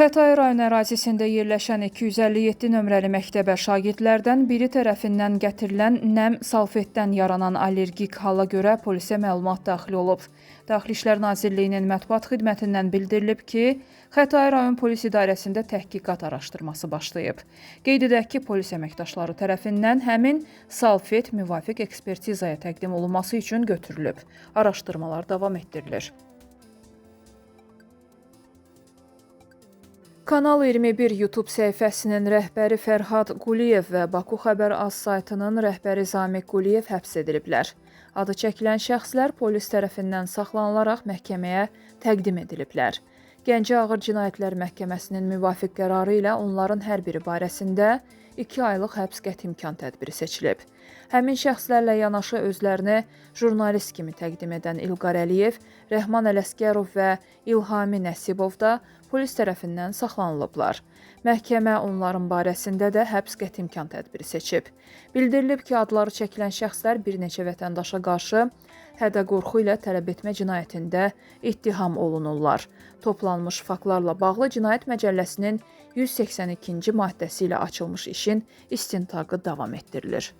Xətai rayon ərazisində yerləşən 257 nömrəli məktəbə şagirdlərdən biri tərəfindən gətirilən nəm salfetdən yaranan allergik hala görə polisə məlumat daxil olub. Daxili İşlər Nazirliyinin mətbuat xidmətindən bildirilib ki, Xətai rayon polis idarəsində təhqiqat araşdırması başlayıb. Qeyd edək ki, polis əməkdaşları tərəfindən həmin salfet müvafiq ekspertizaya təqdim olunması üçün götürülüb. Araşdırmalar davam etdirilir. Kanal 21 YouTube səhifəsinin rəhbəri Fərhad Quliyev və Baku Xəbər Az saytının rəhbəri Zamiq Quliyev həbs ediliblər. Adı çəkilən şəxslər polis tərəfindən saxlanılaraq məhkəməyə təqdim ediliblər. Gəncə Ağır Cinayətlər Məhkəməsinin müvafiq qərarı ilə onların hər biri barəsində 2 aylıq həbs qəti imkan tədbiri seçilib. Həmin şəxslərlə yanaşı özlərini jurnalist kimi təqdim edən İlqar Əliyev, Rəhman Ələsgərov və İlhami Nəsibov da polis tərəfindən saxlanılıblar. Məhkəmə onların barəsində də həbs qəti imkan tədbiri seçib. Bildirilib ki, adları çəkilən şəxslər bir neçə vətəndaşa qarşı hədə-qorxu ilə tələb etmə cinayətində ittiham olunurlar. Toplanmış faktlarla bağlı Cinayət Məcəlləsinin 182-ci maddəsi ilə açılmış işin istintaqı davam etdirilir.